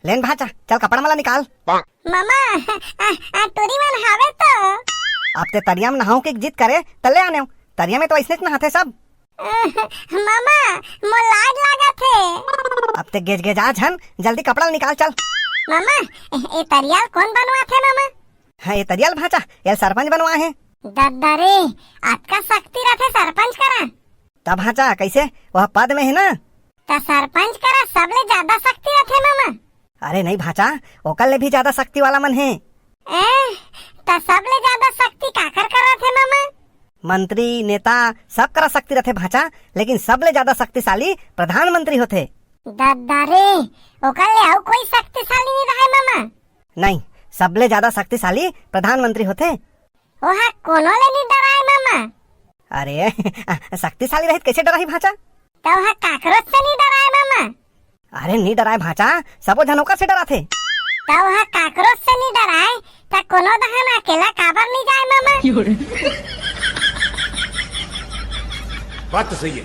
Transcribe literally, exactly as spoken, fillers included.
लेन भांचा, चल कपड़ा मन ला निकाल। मामा, आ, आ, टूरी मन हावे तो। अब ते तरिया में नहाओ के जिद करे, त ले आनेव। तरिया में तो अइसनेच नहाथे सब। मामा, मोर लाज लागत हे। अब ते गेजगेजा झन, जल्दी कपड़ा ला निकाल चल। मामा, ए, ए तरिया ल कोन बनवाथे मामा? हाँ, ए तरिया ल भांचा, एला सरपंच बनवाए हे। दद्दा रे, अतका शक्ति रथे सरपंच करा? त भांचा, कइसे? ओह पद में हे ना। त सरपंच करा सबले जादा शक्ति रथे मामा। अरे नहीं भांचा, ओकर ले भी जादा शक्ति वाला मन हे। ए, त सबले जादा शक्ति काकर करा रथे मामा? मंत्री, नेता, सब करा शक्ति रथे भांचा, लेकिन सबले जादा शक्तिशाली प्रधानमंत्री होथे। दद्दा रे, ओकर ले अउ कोई शक्तिशाली नहीं रहे मामा? नहीं, सबले जादा शक्तिशाली प्रधानमंत्री होथे। ओहा कोनो ले नहीं डराय मामा। अरे, शक्तिशाली रहित कइसे डराही भांचा? त ओहा काकरो से नहीं डराय मामा। अरे नहीं डराय भांचा, सबो झन ओकर से डराथे। त ओहा काकरो से नहीं डराय, त कोनो दहन अकेला काबर नहीं जाय मामा? बात तो सही है।